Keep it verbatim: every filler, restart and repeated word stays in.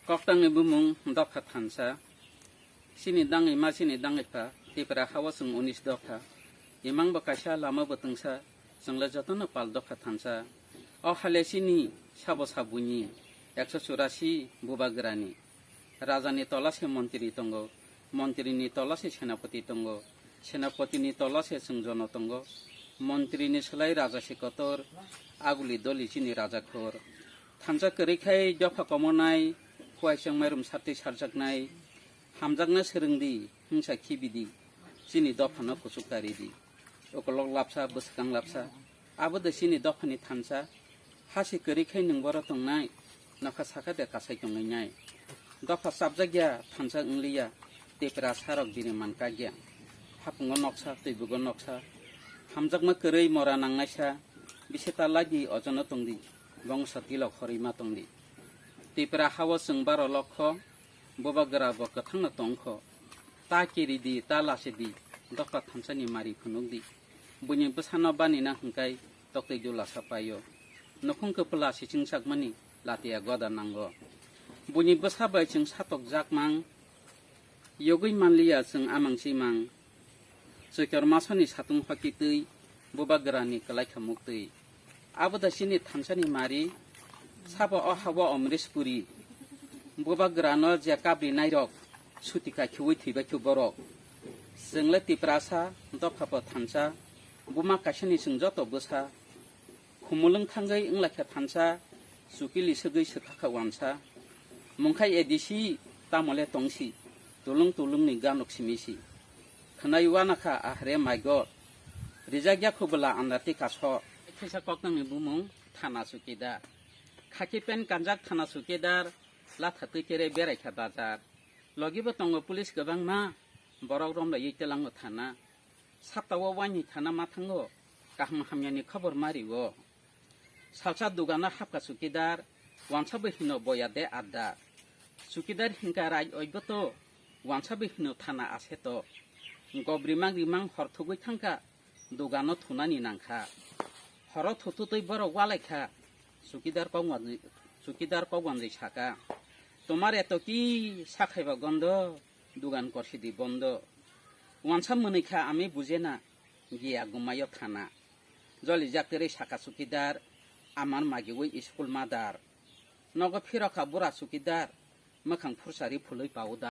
Koktangni bumung dopha thansa. Chini dangwi ma, chini dangwi pha, Tipra hao chwng unis dopha. Imang bo kaisa, lama bo twngsa, chwngla jotono pal dopha thansa. O hale chini sabo sabuni, ekso churasi bubagrani. Rajani tola se montri tongo, montrini tola se senapati tongo, senapatini tola se chwngjono tongo, montrini slai raja se kotor, aguli doli chini raja khor. Thansa kwrwi khai dopha komonai, kuaisang mairum sartwi sarjaknai, hamjakna swrwngdi, hwnsa khibidi, chini dophano kuchuk karidi. Ukolok lapsa, bwskang lapsa, abo de chini dophani thansa. Hasi kwrwi khai nwng boro tongnai, nokha saka de kasai tongwi nai. Dopha chapjakya thansa wngliya, Tipra sarok bini man kakya. Hapungo noksa, twibugo noksa, hamjakma kwrwi mora nangnaisa, bisi ta lagi ojono tongdi, bongso tilok horwi ma tongdi. Tipra hao chwng baro lokho, bubagra bo kwthangno tongkho. Ta kiridi, ta lasidi, dopha thansani mari phunukdi. Buini bwsano banina hwnkhai toktwi jula sapaio. Nukhung kwpla siching sakmani latiya goda nango. Buini bwsa bai chwng satok jakmang, yogwi manliya chwng amang chimang. Chwikor masoni satung hoki twi, bubagrani kwlaikha muktwi. Abo da chini thansani mari, sabo o hawa Omrishpuri. Bubagrano je kabri nairok, suti kakhiwi thwibaikhu borok. Chwngle Tiprasa, dopha bo thansa, buma kaisani chwng joto bwsa. Khumulwng thangwi wnglaikha thansa, chukili swgwi swkhakha wansa. Mungkhai A D C, tamole tongsi, tulung tulungni ganok simisi. Khwnai wanakha ahre maigo, rijak yakhu bwla andati kaso. Kisa koktangni bumung thana chukidar. Khaki pen kanjak thana chukidar, latha twi kere beraikha bazar. Logibo tongo police kwbangma, borok romlaiwi telango thana. Saptao waini thana ma thango, kaham hamyani khobor ma rio. Salsa dugano hapkha chukidar, wansa bo hino boya de adda. Chukidar hinka rai oiboto, wansa bo hino thana aseto. Gobrimang rimang hor thugwi thangkha, dugano thunani nangkha. Horo thututwi borok walaikha, chukidar kok wanjwi, chukidar kok wanjwi saka. Tomar eto ki sakhaiba gondo, dugan korsidi bondo. Wansa mwnwi kha ami bujena, giya gumayo thana. Jolijak kwrwi saka chukidar, amar magiwi school madar. Nogo phirokha bura chukidar, mwkhang phursari phulwi powder.